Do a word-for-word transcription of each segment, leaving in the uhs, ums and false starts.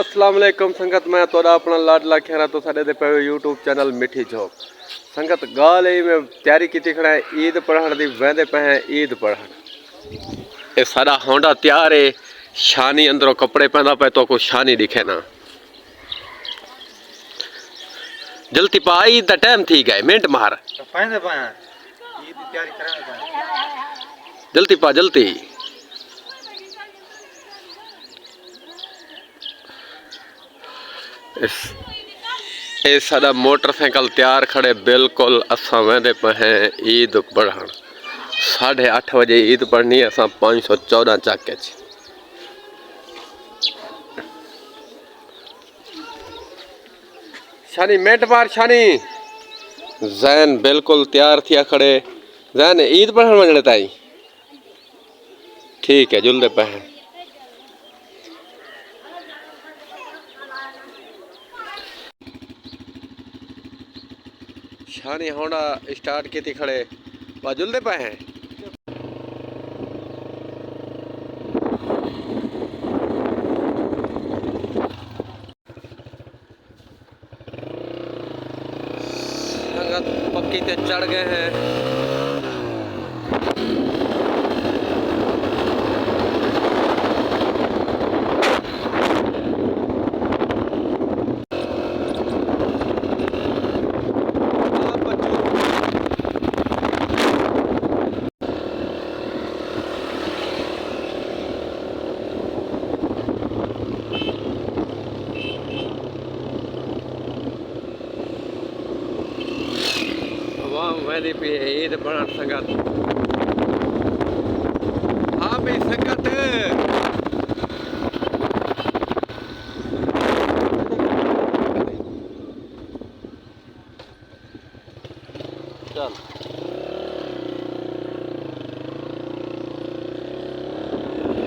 السلام علیکم سنگت، میں تہاݙا اپݨا لاڈلا کھیرا، تساں ݙیہدے پئے ہو یوٹیوب چینل مٹھی جھوک۔ سنگت، ڳالھ اے، میں تیاری کیتی کھڑا ہیں عید پڑھݨ دی، ویندے پئے ہیں عید پڑھݨ۔ اے ساݙا ہونڈا تیار اے، شانی اندروں کپڑے پیندا پئے، تہاکوں شانی ݙکھینداں۔ جلدی پا، عید دا ٹائم تھی ڳئے، منٹ مار۔ پائیں دے پائیں۔ عید دی تیاری کرݨ دے پائیں۔ جلدی پا، جلدی۔ اس، اے ساݙا موٹر سائیکل تیار کھڑے، بالکل اساں ویندے پئے ہیں عید پڑھݨ۔ ساڑھے اٹھ وجے عید پڑھݨی، اساں پنج سو چوݙاں چک اچ۔ شانی منٹ مار شانی۔ زین بالکل تیار تھیا کھڑے۔ زین، عید پڑھݨ ونڄݨے تئیں؟ ٹھیک ہے، جلدے پئے ہیں۔ شانی ہونڈا اسٹارٹ کیتی کھڑے، وا جلدے پئے ہیں۔ سنگت پکی تے چڑھ ڳئے ہیں۔ عوام ویندی پئی ہے عید پڑھݨ سنگت۔ ہاں بھئی سنگت۔ چل۔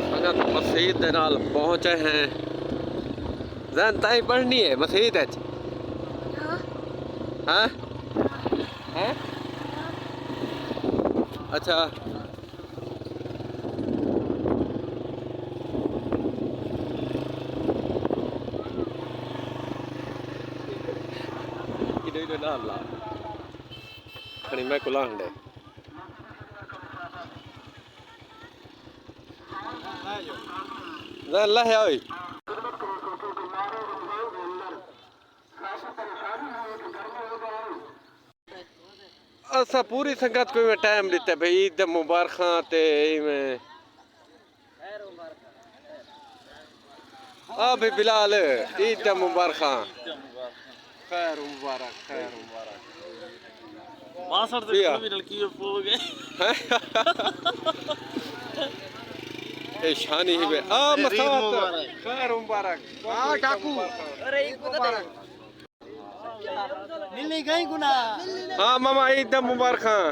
سنگت مسیت دے نال پہنچے ہیں۔ زین تائیں پڑھݨی ہے مسیت اچ؟ ہاں۔ ہاں؟ ہاں؟ اچھا۔ کݙے وی نہ لا۔ کھڑی میں کلا ہنڈے۔ نہ لہیا ہوئی۔ اساں پوری سنگت کوں ایویں ٹائم ݙتے بھئی عید دے مبارخاں تے ایویں۔ آ بھئی بلال، عید دے مبارخاں۔ خیر مبارک، خیر مبارک۔ ماسڑ تے پیا۔ کوئی نلکی پو گئے۔ اے شانی ہی بے۔ آ عید مسات۔ مبارک۔ خیر مبارک۔ آ ٹاکو۔ ارے عید مبارک۔ ملی گئی گنا۔ ہاں ماما، عید دا مبارخاں۔